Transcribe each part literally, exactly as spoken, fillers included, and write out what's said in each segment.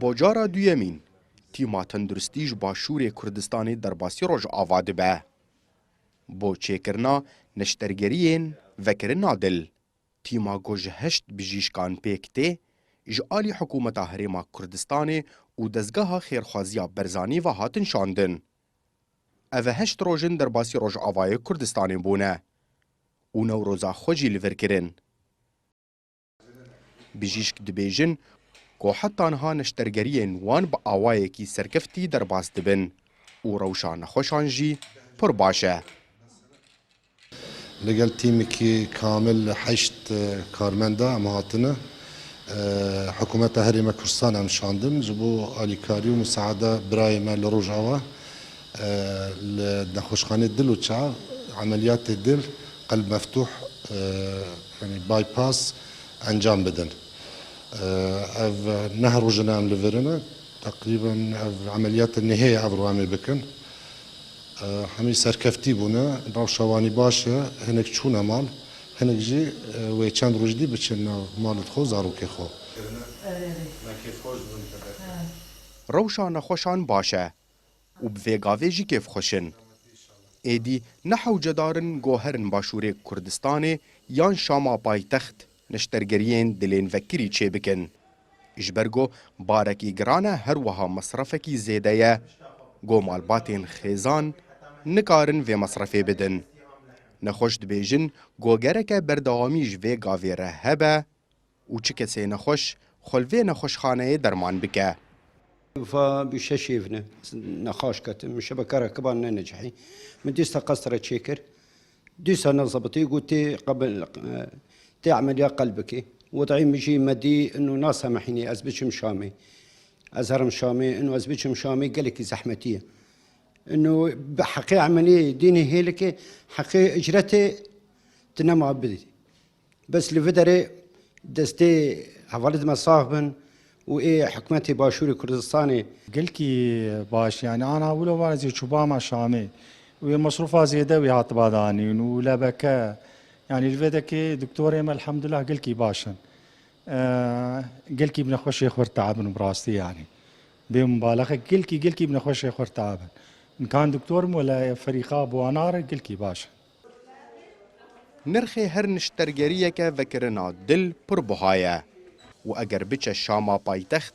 Bo cara duyemîn, tîma tenduristî ji Başûrê Kurdistanê derbasî Rojava dibe. Bo çêkirina neştergeriyên vekirina dil, tîma ku ji heşt bijîşkan pêk tê, ji alî Hikûmeta Herêma Kurdistanê û Dezgeha Xêrxwaziya Berzanî ve hatin şandin. Ev e heşt roj in derbasî Rojavayê Kurdistanê bûne û Newroza xwe jî li vir kirin. Bijîşk dibêjin ku heta niha neştergeriyên wan bi awayekî serkeftî derbas dibin û rewşa nexweşan jî pir baş e. Li gel tîmekî kamil heşt, e, karmenda em hatine. E, Hikûmeta Herêma Kurdistan em şandin. Ji bo alîkarî û musaada birayê me li Rojava, e, li nexweşxanê dil û çav, emeliyatê dil, qelb meftûh, e, yanî bypass encam bidin. E, ev neh roj in em li vir in. Teqrîben ev emeliyatê nihê ye ev ro em ê bikin. E, hemî serkeftî bûne, rewşa wanî baş e, hinek çûne mal, hinek jî, e, wê çend roj dî biçin nav malê xwe û zarokê xwe. Rewşa nexweşan baş e û bi vê gavê jî kêfxweş in. Êdî ne hewcedar in ku herin Başûrê Kurdistanê yan Şama paytext neştergeriyên dilên vekirî çêbikin. Ji ber ku barekî giran e, her wiha mesrefekî zêde ye, ku malbatên xêzan nikarin vê mesrefê bidin. Nexweş dibêjin ku gereke berdewamî ji vê gavê re hebe û çi kesê nexweş xwe li vê nexweşxaneyê derman bike. Fa bi şeş evne nexaş ketim. Min şebeke rekiban nenecihî. Min dîsa qestre çêkir. Dîsa nezebitî, got tê qebil, tê emeliya qelbikê. Wed'î min jî me dî ino nasemehînê ez biçim Şamê. Ez herim Şamê, ino ez biçim Şamê gelekî zehmetî ye. Ino bi heqê emeliyê dînê hêlike, heqê icretê tu nema bidî. Bes li vê derê destê hevalê me sax bin û ê hikûmetê Başûrê Kurdistanê. Gelkî baş, yani ana wilo van ez ê çûbama Şamê. Wê mesrûfa zêde wê hatiba danîn û lebeke. Yani li vê dekê doktorê me elhamdulillah gelkî baş in. Eee, gelkî bi nexweşê xwe teab in bi rastî yani. Bê mubalexe gelkî, gelkî bi nexweşê xwe teab in. Nikan doktor im wele ferîqa bi wana re gelkî baş in. Nirxê her niştergeriyeke vekirina dil pir buha ye û eger biçe Şama paytext,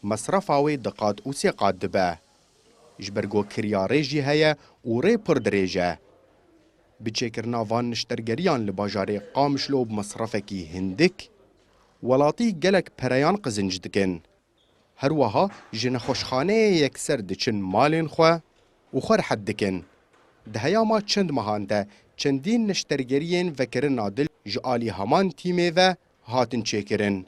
mesrefa wê di qat û sê qat dibe. Ji ber ku kiryarê jî heye û rê pir dirêj e. Bi çêkirina van niştergeriyan li bajarê Qamişlo bi mesrefekî hindik, welatî gelek pereyan qizinc dikin. Her wiha ji nexweşxaneyê yekser diçin malên xwe û xwe rehet dikin. Di heyama çend mehan de çendîn neştergeriyên vekirina dil ji alî heman tîmê ve hatin çêkirin.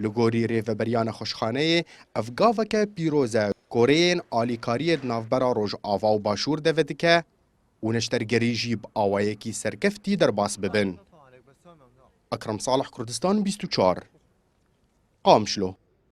Li gorî rêveberiya nexweşxaneyê ev gaveke pîroz e ku rêyên alîkariyê di navbera Rojava û Başûr de vedike û neştergerî jî bi awayekî serkeftî derbas bibin. Ekrem Salih, Kurdistan bîst û çar, Qamişlo.